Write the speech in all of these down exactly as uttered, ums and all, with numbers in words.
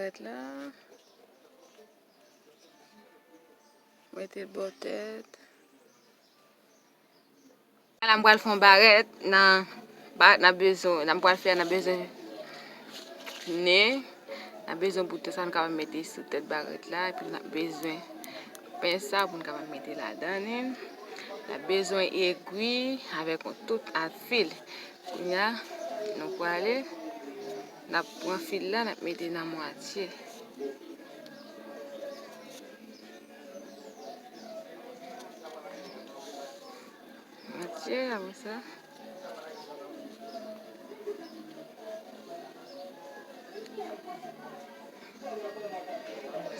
Barèt la. Mete l bò tèt. La, m pral fè yon barèt nan, barèt n ap bezwen, nan m pral fè a, n ap bezwen nen, n ap bezwen bouton sa nou kapab mete sou tèt barèt la, epi n ap bezwen pens sa pou n kapab mete ladan li. N ap bezwen egwi avèk yon tout ak fil. Kounye a, nou prale, n ap pran fil la, n ap mete nan mwatye. Mwatye, apre sa.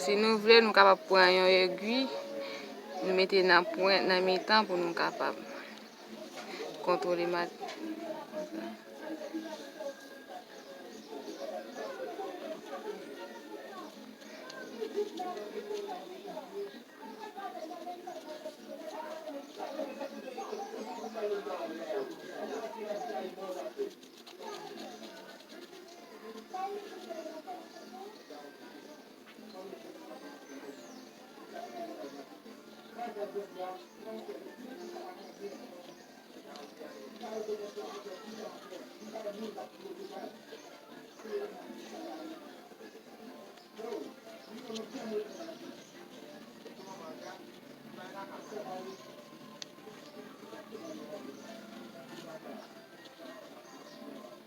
Si nou vle, nou kapab pran yon egwi, nou mete nan pwent, nan mitan pou nou kapab kontwole mat.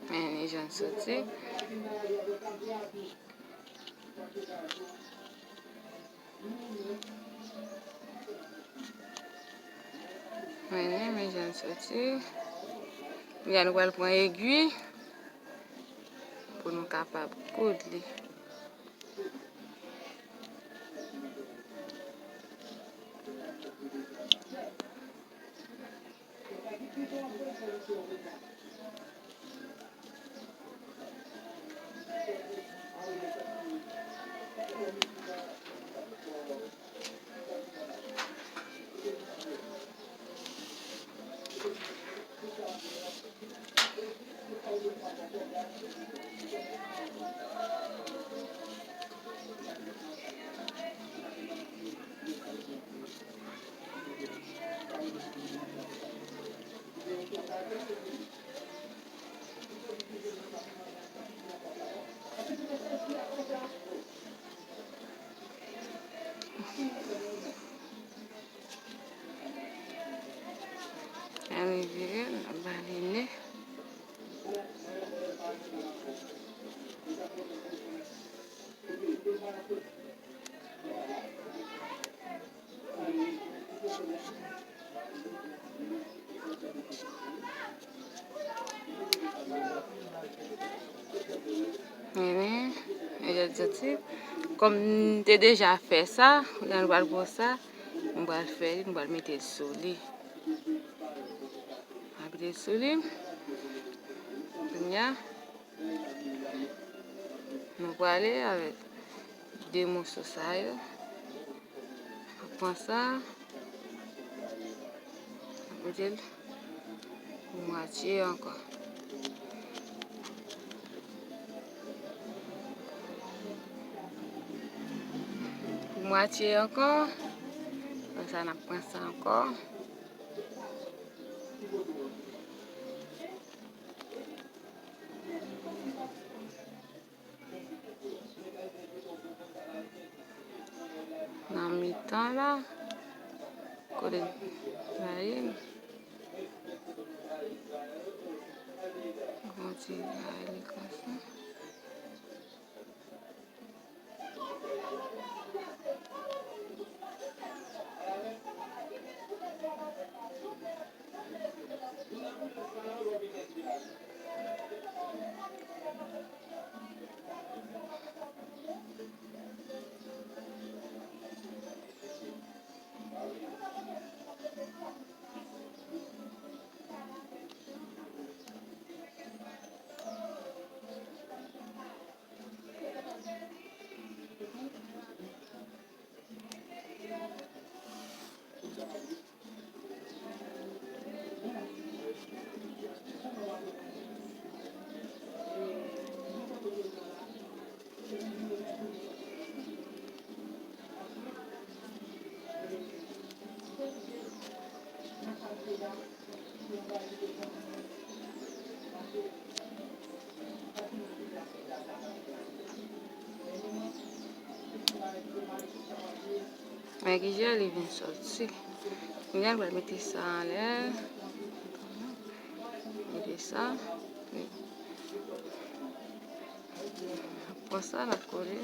Men, li jwenn soti. Men, men jan l soti. Kounye a nou pral pran egwi pou nou kapab koud li. Ann vire, n ap ba li nen. Mennen, mennen, mennen, mennen. Kòm m te deja fè sa, kounye a nou pral pran sa, m pral fè li, m pral mete l sou li. M pral mete l sou li. Kounye a, nou prale avèk de moso sa yo. Pran sa, mete l pou mwatye ankò. Pou mwatye ankò. Apre sa, n ap pran sa ankò. Nan mitan la, kote n rayi l, nou kontinye rayi l konsa. Men kijan li vin sòti. Kounye a, l pral mete sa anlè. Mete sa. Pran sa, l ap kole.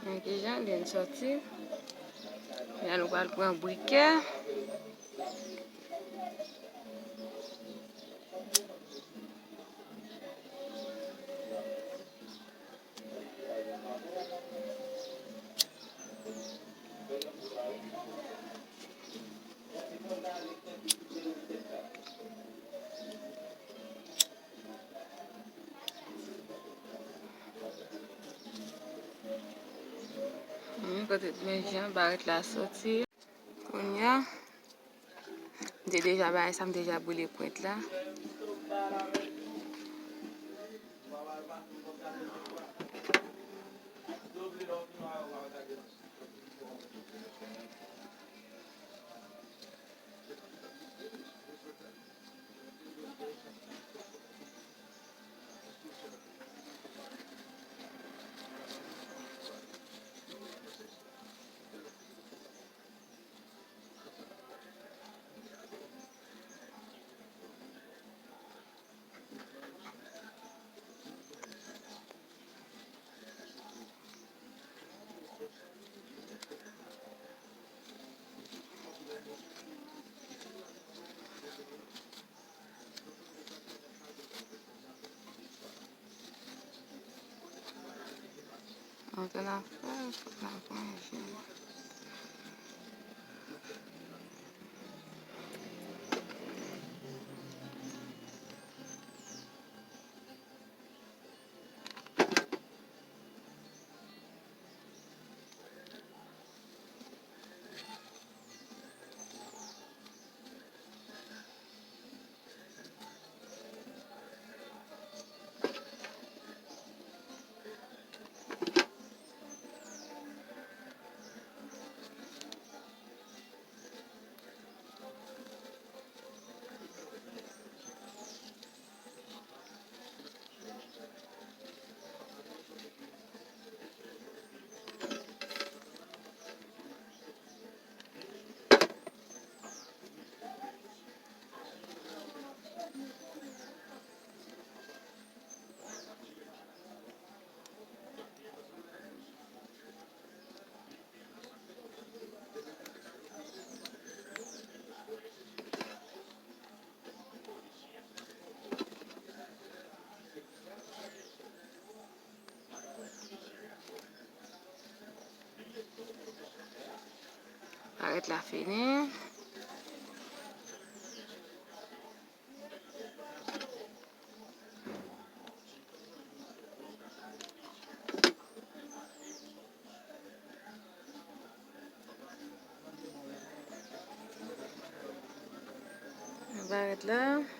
Men kijan li sòti. Kounye a nou pral pran brikè. Hmm, kote men jan barèt la soti. Kounye a, m te deja bay sa, m deja boule pwent la. Antre nan afè, fòk n ap manje. Barèt la fini. Barèt la.